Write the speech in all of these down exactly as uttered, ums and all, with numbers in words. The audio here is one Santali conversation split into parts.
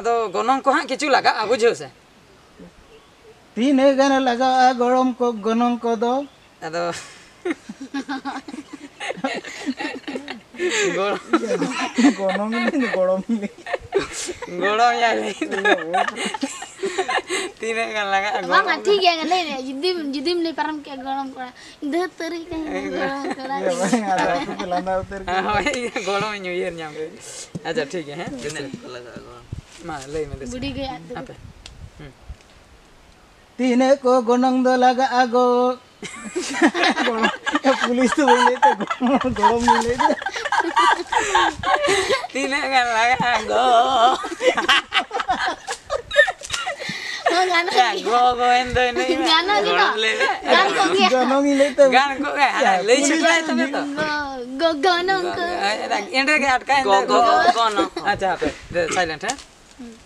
ᱟᱫᱚ ᱜᱚᱱᱚᱝ ᱠᱚ ᱦᱟᱸᱜ ᱠᱤᱪᱷᱩ ᱞᱟᱜᱟᱜᱼᱟ, ᱵᱩᱡᱷᱟᱹᱣ ᱥᱮ? ᱛᱤᱱᱟᱹᱜ ᱜᱟᱱ ᱞᱟᱜᱟᱜᱼᱟ ᱜᱚᱲᱚᱢ ᱠᱚ, ᱜᱚᱱᱚᱝ ᱠᱚᱫᱚ? ᱟᱫᱚ ᱜᱚᱲᱚᱢ ᱜᱚᱱᱚᱝ ᱤᱧ ᱜᱚᱲᱚᱢ ᱤᱧ ᱞᱟᱹᱭ᱾ ᱜᱚᱲᱚᱢ ᱭᱟ ᱞᱟᱹᱭ ᱫᱚ᱾ ᱛᱤᱱᱟᱹᱜ ᱜᱟᱱ ᱞᱟᱜᱟᱜᱼᱟ ᱵᱟᱝᱟ, ᱜᱚᱲᱚᱢ? ᱴᱷᱤᱠ ᱜᱮᱭᱟ, ᱞᱟᱹᱭ ᱢᱮ᱾ ᱡᱩᱫᱤᱢ, ᱡᱩᱫᱤᱢ ᱞᱟᱹᱭ ᱯᱟᱨᱚᱢ ᱠᱮᱜᱼᱟ ᱜᱚᱲᱚᱢ ᱠᱚᱲᱟ, ᱫᱷᱟᱹᱨ ᱛᱟᱹᱨᱤᱡ ᱠᱟᱱ ᱜᱚᱲᱚᱢ ᱠᱚᱲᱟ᱾ ᱤᱭᱟᱹ ᱵᱟᱝ, ᱟᱫᱚ ᱟᱯᱮ ᱯᱮ ᱞᱟᱸᱫᱟ ᱩᱛᱟᱹᱨ ᱠᱮᱫᱟ᱾ ᱦᱳᱭ, ᱜᱚᱲᱚᱢᱤᱧ ᱩᱭᱦᱟᱹᱨ ᱧᱟᱢ ᱠᱮᱫᱟ᱾ ᱟᱪᱪᱷᱟ, ᱴᱷᱤᱠ ᱜᱮᱭᱟ, ᱦᱮᱸ? ᱛᱤᱱᱟᱹᱜ ᱠᱚ ᱞᱟᱜᱟᱜᱼᱟ ᱜᱚᱲᱚᱢ? ᱢᱟ, ᱞᱟᱹᱭ ᱢᱮ, ᱫᱮᱥᱮ᱾ ᱵᱩᱰᱷᱤ ᱜᱟᱹᱭ ᱟᱫ ᱫᱚ᱾ ᱦᱟᱯᱮ᱾ ᱦᱩᱸ᱾ ᱛᱤᱱᱟᱹᱜ ᱠᱚ ᱜᱚᱱᱚᱝ ᱫᱚ ᱞᱟᱜᱟᱜᱼᱟ ᱜᱚ? ᱜᱚᱲᱚᱢ᱾ ᱮ, ᱯᱩᱞᱤᱥ ᱫᱚ ᱵᱟᱹᱧ ᱞᱟᱹᱭ ᱛᱮ, ᱜᱚᱲᱚᱢ, ᱜᱚᱲᱚᱢ ᱤᱧ ᱞᱟᱹᱭ ᱛᱮ᱾ ᱛᱤᱱᱟᱹᱜ ᱜᱟᱱ ᱞᱟᱜᱟᱜᱼᱟ ᱜᱚ? ᱦᱚᱸ, ᱜᱟᱱᱚᱜ ᱭᱟ, ᱜᱮᱭᱟ᱾ ᱜᱚ, ᱜᱚ ᱮᱱ ᱫᱚ ᱤᱱᱟᱹ ᱜᱮ᱾ ᱜᱟᱱᱚᱜ ᱜᱮᱭᱟ᱾ ᱜᱚᱲᱚᱢ ᱞᱟᱹᱭ ᱢᱮ᱾ ᱜᱟᱱ ᱠᱚᱜ ᱜᱮᱭᱟ᱾ ᱜᱟᱱᱚᱜ ᱜᱮᱭᱟ᱾ ᱜᱟᱱ ᱠᱚᱜ ᱜᱮᱭᱟ᱾ ᱭᱟ, ᱞᱟᱹᱭ ᱯᱩᱞᱤᱥ ᱥᱮᱴᱨᱟᱭ ᱛᱟᱵᱮ ᱛᱚ᱾ ᱜᱚ, ᱜᱚ, ᱜᱚᱱᱚᱝ ᱠᱚ᱾ ᱮᱸᱰᱮ ᱜᱮ ᱟᱴᱠᱟᱭᱮᱱ ᱜᱚ, ᱫᱚ᱾ ᱜᱚ, ᱜᱚ, ᱜᱚᱱᱚᱝ ᱠᱚ᱾ ᱟᱪᱪᱷᱟ, ᱦᱟᱯᱮ, silent, ᱦᱮᱸ?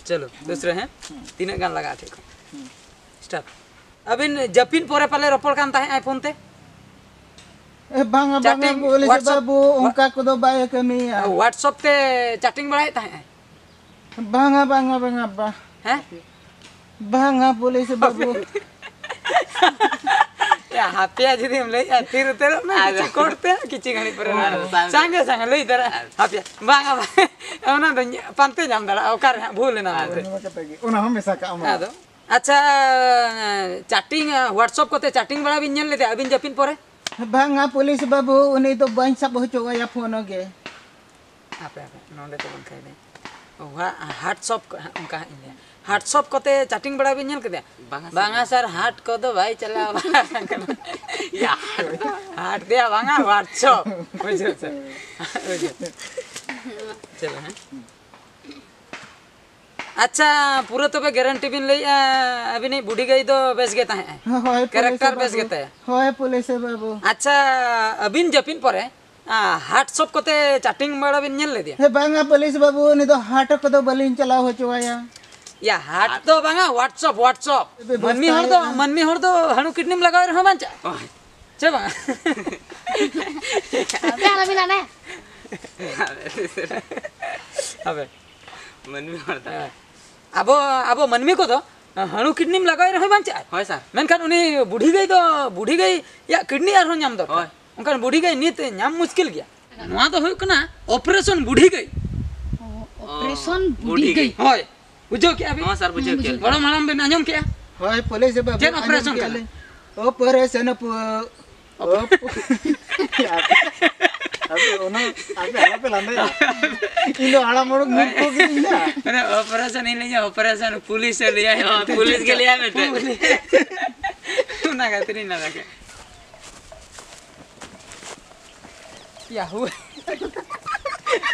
ᱪᱚᱞᱚ, ᱫᱩᱥᱨᱟ, ᱦᱮᱸ? ᱛᱤᱱᱟᱹᱜ ᱜᱟᱱ ᱞᱟᱜᱟᱜᱼᱟ ᱴᱷᱤᱠ ᱠᱚ? Start. ᱟᱹᱵᱤᱱ ᱡᱟᱹᱯᱤᱫ ᱯᱚᱨᱮ ᱯᱟᱞᱮ ᱨᱚᱯᱚᱲ ᱠᱟᱱ ᱛᱟᱦᱮᱸᱫ ᱟᱭ ᱯᱷᱳᱱ ᱛᱮ? ᱮ, ᱵᱟᱝᱟ, ᱵᱟᱝᱟ, chatting, ᱵᱚᱞᱮ ᱥᱮ WhatsApp, ᱵᱟᱹᱵᱩ, ᱚᱱᱠᱟ ᱠᱚᱫᱚ ᱵᱟᱭ ᱠᱟᱹᱢᱤᱭᱟ᱾ WhatsApp ᱛᱮ chatting ᱵᱟᱲᱟᱭᱮᱫ ᱛᱟᱦᱮᱸᱫ ᱟᱭ? ᱵᱟᱝᱟ, ᱵᱟᱝᱟ, ᱵᱟᱝᱟ, ᱵᱟ᱾ ᱦᱮᱸ? ᱵᱟᱝᱟ, ᱵᱚᱞᱮ ᱥᱮ ᱵᱟᱹᱵᱩ᱾ ᱭᱟ, ᱦᱟᱯᱮᱭᱟ ᱡᱩᱫᱤᱢ ᱞᱟᱹᱭᱮᱜᱼᱟ, ᱛᱷᱤᱨ ᱩᱛᱟᱹᱨᱚᱜ ᱢᱮ, ᱟᱫᱚ ᱠᱤᱪᱷᱩ ᱠᱚᱲᱛᱮ, ᱠᱤᱪᱷᱩ ᱜᱷᱟᱹᱲᱤᱡ ᱯᱚᱨᱮ ᱟᱫᱚ ᱱᱚᱣᱟ᱾ ᱵᱟᱝ᱾ ᱥᱟᱸᱜᱮ, ᱥᱟᱸᱜᱮ, ᱞᱟᱹᱭ ᱫᱟᱲᱮᱭᱟᱜᱼᱟ᱾ ᱟᱫᱚ ᱦᱟᱯᱮᱭᱟ, ᱵᱟᱝᱟ, ᱵᱟᱝ, ᱚᱱᱟ ᱫᱚᱧ ᱯᱟᱱᱛᱮ ᱧᱟᱢ ᱫᱟᱲᱮᱭᱟᱜᱼᱟ, ᱚᱠᱟᱨᱮ ᱦᱟᱸᱜ ᱵᱷᱩᱞ ᱮᱱᱟ ᱟᱫᱚ ᱢᱮᱱᱛᱮ᱾ ᱚᱱᱟ ᱠᱟᱛᱷᱟ ᱜᱮ, ᱚᱱᱟ ᱦᱚᱸ ᱢᱮᱥᱟ ᱠᱟᱜ ᱢᱮ᱾ ᱟᱫᱚ, ᱟᱪᱪᱷᱟ, chatting, WhatsApp ᱠᱚᱛᱮ chatting ᱵᱟᱲᱟ ᱵᱤᱱ ᱧᱮᱞ ᱞᱮᱫᱟ ᱟᱹᱵᱤᱱ ᱡᱟᱹᱯᱤᱫ ᱯᱚᱨᱮ? ᱵᱟᱝᱟ, ᱯᱩᱞᱤᱥ ᱵᱟᱹᱵᱩ, ᱩᱱᱤ ᱫᱚ ᱵᱟᱹᱧ ᱥᱟᱵ ᱦᱚᱪᱚ ᱟᱭᱟ ᱯᱷᱳᱱ ᱜᱮ᱾ ᱦᱟᱯᱮ, ᱦᱟᱯᱮ, ᱱᱚᱰᱮ ᱫᱚ ᱵᱟᱝ ᱠᱷᱟᱡ ᱫᱚ᱾ ᱚ, ᱦᱟ-, WhatsApp ᱠᱚ, ᱦᱟ-, ᱚᱱᱠᱟ ᱦᱟᱸᱜ ᱤᱧ ᱞᱟᱹᱭᱟ᱾ WhatsApp ᱠᱚᱛᱮ chatting ᱵᱟᱲᱟ ᱵᱤᱱ ᱧᱮᱞ ᱠᱮᱫᱟ? ᱵᱟᱝᱟ, ᱵᱟᱝᱟ, ᱥᱟᱨ᱾ ᱥᱟᱨ, ᱦᱟᱴ ᱠᱚᱫᱚ ᱵᱟᱭ ᱪᱟᱞᱟᱣ ᱵᱟᱲᱟ ᱟᱠᱟᱱᱟ᱾ ᱭᱟ, ᱦᱟᱴ ᱫᱚ᱾ ᱦᱟᱴ ᱫᱚᱭᱟ ᱵᱟᱝᱟ, WhatsApp᱾ ᱵᱩᱡᱷᱟᱹᱣ ᱥᱮ? ᱵᱩᱡᱷᱟᱹᱣ᱾ ᱪᱚᱞᱚ, ᱦᱮᱸ᱾ ᱟᱪᱪᱷᱟ, ᱯᱩᱨᱟᱹ ᱛᱚᱵᱮ guarantee ᱵᱤᱱ ᱞᱟᱹᱭᱮᱜᱼᱟ, ᱟᱹᱵᱤᱱᱤᱡ ᱵᱩᱰᱷᱤ ᱜᱟᱹᱭ ᱫᱚ ᱵᱮᱥ ᱜᱮ ᱛᱟᱦᱮᱸᱜᱼᱟᱭ? ᱦᱳᱭ, ᱯᱩᱞᱤᱥ ᱠᱮᱨᱮᱠᱴᱟᱨ ᱵᱮᱥ ᱵᱟᱹᱵᱩ᱾ ᱜᱮᱛᱟᱭᱟ? ᱦᱳᱭ, ᱯᱩᱞᱤᱥ ᱵᱟᱹᱵᱩ᱾ ᱟᱪᱪᱷᱟ, ᱟᱹᱵᱤᱱ ᱡᱟᱹᱯᱤᱫ ᱯᱚᱨᱮ, ᱟ, WhatsApp ᱠᱚᱛᱮ chatting ᱵᱟᱲᱟ ᱵᱤᱱ ᱧᱮᱞ ᱞᱮᱫᱮᱭᱟ? ᱦᱮᱸ, ᱵᱟᱝᱟ, ᱯᱩᱞᱤᱥ ᱵᱟᱹᱵᱩ, ᱩᱱᱤ ᱫᱚ ᱦᱟᱴ ᱠᱚᱫᱚ ᱵᱟᱹᱞᱤᱧ ᱪᱟᱞᱟᱣ ᱦᱚᱪᱚ ᱟᱭᱟ᱾ ᱭᱟ, ᱦᱟᱴ ᱫᱚ ᱵᱟᱝᱟ, WhatsApp, WhatsApp᱾ ᱵᱮᱵᱚᱥᱛᱷᱟ ᱢᱟᱹᱱᱢᱤ ᱦᱚᱲ ᱫᱚ, ᱦᱩᱭᱩᱜᱼᱟ᱾ ᱢᱟᱹᱱᱢᱤ ᱦᱚᱲ ᱫᱚ ᱦᱟᱹᱬᱩ kidney ᱞᱟᱜᱟᱣ ᱨᱮᱦᱚᱸ ᱵᱟᱧᱪᱟᱜᱼᱟ᱾ ᱚ᱾ ᱪᱮ ᱵᱟᱝᱟ? ᱟᱯᱮ ᱟᱞᱚᱵᱤᱱ ᱟᱱᱮ᱾ ᱟᱵᱮ᱾ ᱢᱟᱹᱱᱢᱤ ᱦᱚᱲ ᱫᱚ᱾ ᱦᱮᱸ᱾ ᱟᱵᱚ, ᱟᱵᱚ ᱢᱟᱹᱱᱢᱤ ᱠᱚᱫᱚ ᱦᱟᱹᱬᱩ ᱠᱤᱰᱱᱤᱢ ᱞᱟᱜᱟᱣ ᱨᱮᱦᱚᱸ ᱵᱟᱧᱪᱟᱜᱼᱟᱭ᱾ ᱦᱳᱭ ᱥᱟᱨ᱾ ᱢᱮᱱᱠᱷᱟᱱ ᱩᱱᱤ ᱵᱩᱰᱷᱤ ᱜᱟᱹᱭ ᱫᱚ, ᱵᱩᱰᱷᱤ ᱜᱟᱹᱭ ᱭᱟᱜ ᱠᱤᱰᱱᱤ ᱟᱨᱦᱚᱸ ᱧᱟᱢ ᱫᱚᱨᱠᱟᱨ᱾ ᱦᱳᱭ᱾ ᱚᱱᱠᱟᱱ ᱵᱩᱰᱷᱤ ᱜᱟᱹᱭ ᱱᱤᱛ ᱧᱟᱢ ᱢᱩᱥᱠᱤᱞ ᱜᱮᱭᱟ᱾ ᱱᱚᱣᱟ ᱫᱚ ᱦᱩᱭᱩᱜ ᱠᱟᱱᱟ ᱚᱯᱟᱨᱮᱥᱚᱱ ᱵᱩᱰᱷᱤ ᱜᱟᱹᱭ᱾ ᱚᱯᱟᱨᱮᱥᱚᱱ ᱚ, ᱵᱩᱰᱷᱤ ᱵᱩᱰᱷᱤ ᱜᱟᱹᱭ᱾ ᱜᱟᱹᱭ᱾ ᱦᱳᱭ, ᱵᱩᱡᱷᱟᱹᱣ ᱠᱮᱜᱼᱟ ᱵᱤᱱ? ᱦᱚᱸ ᱥᱟᱨ, ᱵᱩᱡᱷᱟᱹᱣ ᱦᱩᱸ, ᱠᱮᱜᱼᱟ ᱵᱩᱡᱷᱟᱹᱣ᱾ ᱞᱤᱧ᱾ ᱜᱚᱲᱚᱢ ᱦᱟᱲᱟᱢ ᱵᱤᱱ ᱟᱸᱡᱚᱢ ᱠᱮᱜᱼᱟ? ᱦᱳᱭ, ᱯᱩᱞᱤᱥ ᱵᱟᱹᱵᱩ, ᱪᱮᱫ ᱟᱸᱡᱚᱢ ᱚᱯᱟᱨᱮᱥᱚᱱ ᱠᱮᱜᱼᱟ ᱠᱟᱱᱟ? ᱞᱤᱧ᱾ ᱚᱯᱟᱨᱮᱥᱚᱱ ᱯᱩ-, ᱚᱯ-, ᱟᱯᱮ ᱚᱱᱟ, ᱟᱯᱮ ᱟᱞᱚᱯᱮ ᱞᱟᱸᱫᱟᱭᱟ᱾ ᱤᱧ ᱫᱚ ᱦᱟᱲᱟᱢ ᱦᱚᱲ ᱢᱩᱨᱠᱷᱚ ᱜᱤᱧ ᱞᱟᱹᱭᱟ᱾ ᱢᱟᱱᱮ ᱚᱯᱟᱨᱮᱥᱚᱱ ᱤᱧ ᱞᱟᱹᱭᱟ, ᱚᱯᱟᱨᱮᱥᱚᱱ ᱯᱩᱞᱤᱥ ᱮ ᱞᱟᱹᱭᱟ᱾ ᱦᱳᱭ, ᱯᱩᱞᱤᱥ ᱜᱮ ᱞᱟᱹᱭᱟᱭ ᱢᱮᱱᱛᱮ᱾ ᱯᱩᱞᱤᱥ᱾ ᱚᱱᱟ ᱠᱷᱟᱹᱛᱤᱨ ᱤᱧ ᱞᱟᱸᱫᱟ ᱠᱮᱫ᱾ ᱭᱟᱦᱩ᱾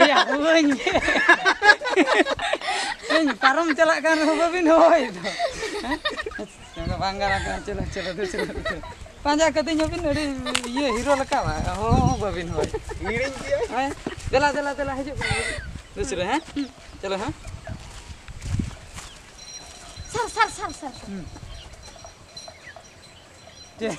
ᱭᱟᱦᱩ ᱤᱧ᱾ ᱤᱧ ᱯᱟᱨᱚᱢ ᱪᱟᱞᱟᱜ ᱠᱟᱱ ᱨᱮᱦᱚᱸ ᱵᱟᱹᱵᱤᱱ ᱦᱚᱦᱚᱭᱮᱫ ᱫᱚ᱾ ᱦᱮᱸ? ᱵᱟᱝ ᱜᱟᱱᱚᱜ ᱠᱟᱱᱟ᱾ ᱪᱚᱞᱚ, ᱪᱚᱞᱚ, ᱫᱩ, ᱪᱚᱞᱚ, ᱫᱩ, ᱪᱚᱞᱚ᱾ ᱯᱟᱸᱡᱟ ᱠᱟᱹᱫᱤᱧ ᱟᱹᱵᱤᱱ ᱟᱹᱰᱤ ᱤᱭᱟᱹ ᱦᱤᱨᱳ ᱞᱮᱠᱟ, ᱦᱚᱦᱚ ᱦᱚᱸ ᱵᱟᱹᱵᱤᱱ ᱦᱚᱦᱚᱭ᱾ ᱦᱤᱲᱤᱧ ᱠᱮᱜᱼᱟᱭ᱾ ᱦᱮᱸ? ᱫᱮᱞᱟ, ᱫᱮᱞᱟ, ᱫᱮᱞᱟ, ᱦᱤᱡᱩᱜ ᱵᱤᱱ᱾ ᱫᱩᱥᱨᱟᱹ, ᱦᱮᱸ? ᱪᱚᱞᱚ, ᱦᱮᱸ? ᱥᱟᱨ, ᱥᱟᱨ, ᱥᱟᱨ, ᱥᱟᱨ, ᱥᱟᱨ᱾ ᱦᱩᱸ᱾ ᱪᱮᱫ?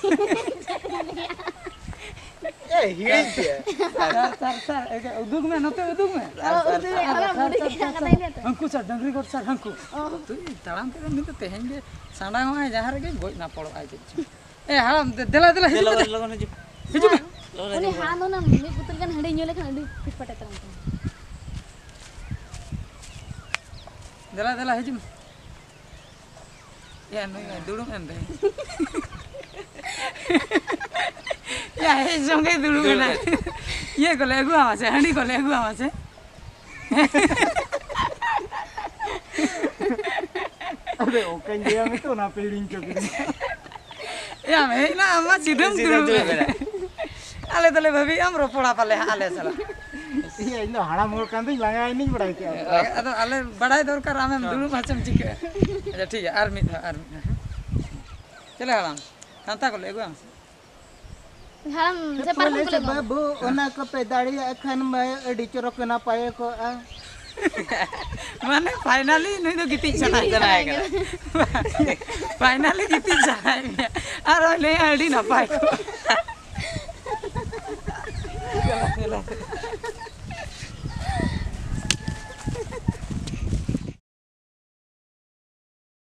ᱮ, ᱦᱤᱲᱤᱧ ᱠᱮᱜᱼᱟ᱾ ᱥᱟᱨ, ᱥᱟᱨ, ᱥᱟᱨ, ᱮ, ᱩᱫᱩᱜ ᱢᱮ, ᱱᱚᱛᱮ ᱩᱫᱩᱜ ᱢᱮ᱾ ᱚ, ᱩᱫᱩᱜ ᱢᱮ, ᱚᱱᱟ ᱵᱩᱰᱷᱤ ᱜᱮ ᱠᱟᱛᱷᱟ ᱞᱟᱹᱭ ᱢᱮ ᱛᱚ᱾ ᱦᱟᱹᱱᱠᱩ ᱥᱟᱨ, ᱰᱟᱹᱝᱨᱤ ᱜᱚᱴ ᱥᱟᱨ, ᱦᱟᱹᱱᱠᱩ᱾ ᱚ᱾ ᱛᱩᱭ ᱛᱟᱲᱟᱢ ᱛᱮᱫᱚ ᱱᱤᱛ ᱫᱚ ᱛᱮᱦᱮᱧ ᱜᱮ ᱥᱟᱸᱰᱟᱝ ᱚᱜᱼᱟᱭ, ᱡᱟᱦᱟᱸ ᱨᱮᱜᱮ ᱜᱚᱡ ᱱᱟᱯᱚᱲᱚᱜᱼᱟᱭ ᱪᱮᱫ ᱪᱚ᱾ ᱮ, ᱦᱟᱲᱟᱢ, ᱫᱮ-, ᱫᱮᱞᱟ, ᱫᱮᱞᱟ, ᱦᱤᱡᱩᱜ ᱢᱮ, ᱫᱮᱞᱟ᱾ ᱞᱚᱜᱚᱱ ᱦᱤᱡᱩᱜ᱾ ᱦᱤᱡᱩᱜ ᱢᱮ᱾ ᱞᱚᱜᱚᱱ ᱩᱱᱤ ᱦᱤᱡᱩᱜ ᱢᱮ᱾ ᱦᱟᱲᱟᱢ ᱫᱚ ᱚᱱᱟ ᱢᱤᱫ ᱵᱳᱛᱚᱞ ᱜᱟᱱ ᱦᱟᱺᱰᱤ ᱧᱩ ᱞᱮᱠᱷᱟᱱ ᱟᱹᱰᱤ ᱯᱷᱤᱴᱯᱷᱟᱴᱮ ᱛᱟᱲᱟᱢ ᱠᱟᱱᱟ᱾ ᱫᱮᱞᱟ, ᱫᱮᱞᱟ, ᱦᱤᱡᱩᱜ ᱢᱮ᱾ ᱭᱟ, ᱱᱩᱭ ᱢᱟ ᱫᱩᱲᱩᱵ ᱮᱱ ᱛᱟᱭ᱾ ᱭᱟ, ᱦᱮᱡ ᱥᱚᱸᱜᱮ ᱫᱩᱲᱩᱵ ᱮᱱᱟᱭ᱾ ᱫᱩᱲᱩᱵ ᱮᱱ᱾ ᱤᱭᱟᱹ ᱠᱚᱞᱮ ᱟᱹᱜᱩᱣᱟᱢᱟ ᱥᱮ, ᱦᱟᱺᱰᱤ ᱠᱚᱞᱮ ᱟᱹᱜᱩᱣᱟᱢᱟ ᱥᱮ᱾ ᱟᱨᱮ, ᱚᱠᱟᱧ ᱞᱟᱹᱭᱟ ᱢᱮᱛᱚ, ᱚᱱᱟ ᱯᱮ ᱦᱤᱲᱤᱧ ᱦᱚᱪᱚ ᱠᱤᱫᱤᱧᱟ᱾ ᱭᱟ, ᱦᱮᱡ ᱱᱟ, ᱟᱢ ᱢᱟ ᱥᱤᱫᱷᱟᱹᱢ ᱥᱤᱫᱷᱟᱹ ᱫᱩᱲᱩᱵ ᱫᱩᱲᱩᱵ ᱮᱱᱟ᱾ ᱮᱱᱟ᱾ ᱟᱞᱮ ᱫᱚᱞᱮ ᱵᱷᱟᱹᱵᱤᱭᱮᱫ ᱟᱢ ᱨᱚᱯᱚᱲᱟ ᱯᱟᱞᱮ ᱦᱟᱸᱜ ᱟᱞᱮ ᱥᱟᱞᱟᱜ᱾ ᱤᱭᱟᱹ, ᱤᱧ ᱫᱚ ᱦᱟᱲᱟᱢ ᱦᱚᱲ ᱠᱟᱱ ᱫᱩᱧ ᱞᱟᱸᱜᱟᱭᱮᱱᱟᱹᱧ ᱵᱟᱲᱟᱭ ᱠᱮᱜᱼᱟ᱾ ᱟᱫᱚ ᱟᱞᱮ ᱵᱟᱲᱟᱭ ᱫᱚᱨᱠᱟᱨ ᱟᱢᱮᱢ ᱦᱮᱸ᱾ ᱫᱩᱲᱩᱵ ᱟᱪᱮᱢ ᱪᱤᱠᱟᱹᱜᱼᱟ? ᱟᱪᱪᱷᱟ, ᱴᱷᱤᱠ ᱜᱮᱭᱟ, ᱟᱨ ᱢᱤᱫ ᱫᱷᱟᱣ, ᱟᱨ ᱢᱤᱫ ᱫᱷᱟᱣ᱾ ᱪᱮᱞᱮ ᱦᱟᱲᱟᱢ? ᱠᱷᱟᱱᱛᱟ ᱠᱚᱞᱮ ᱟᱹᱜᱩᱭᱟᱢ ᱥᱮ? ᱦᱟᱲᱟᱢ, ᱥᱮ ᱯᱟᱨᱠᱚᱢ ᱯᱟᱞᱮ ᱠᱚᱞᱮ ᱥᱮ ᱟᱹᱜᱩᱭᱟ? ᱵᱟᱹᱵᱩ, ᱚᱱᱟ ᱠᱚᱯᱮ ᱫᱟᱲᱮᱭᱟᱜ ᱠᱷᱟᱱ ᱢᱟ ᱟᱹᱰᱤ ᱪᱚᱨᱚᱠ ᱱᱟᱯᱟᱭ ᱠᱚᱜᱼᱟ᱾ ᱢᱟᱱᱮ, finally ᱱᱩᱭ ᱫᱚ ᱜᱤᱛᱤᱡ ᱥᱟᱱᱟᱭᱮ ᱜᱤᱛᱤᱡ ᱠᱟᱱᱟ᱾ ᱥᱟᱱᱟᱭᱮ ᱠᱟᱱᱟ᱾ Finally ᱜᱤᱛᱤᱡ ᱥᱟᱱᱟᱭᱮᱫ ᱢᱮᱭᱟ᱾ ᱟᱨ ᱞᱟᱹᱭᱟ ᱟᱹᱰᱤ ᱱᱟᱯᱟᱭ ᱠᱚᱜᱼᱟ᱾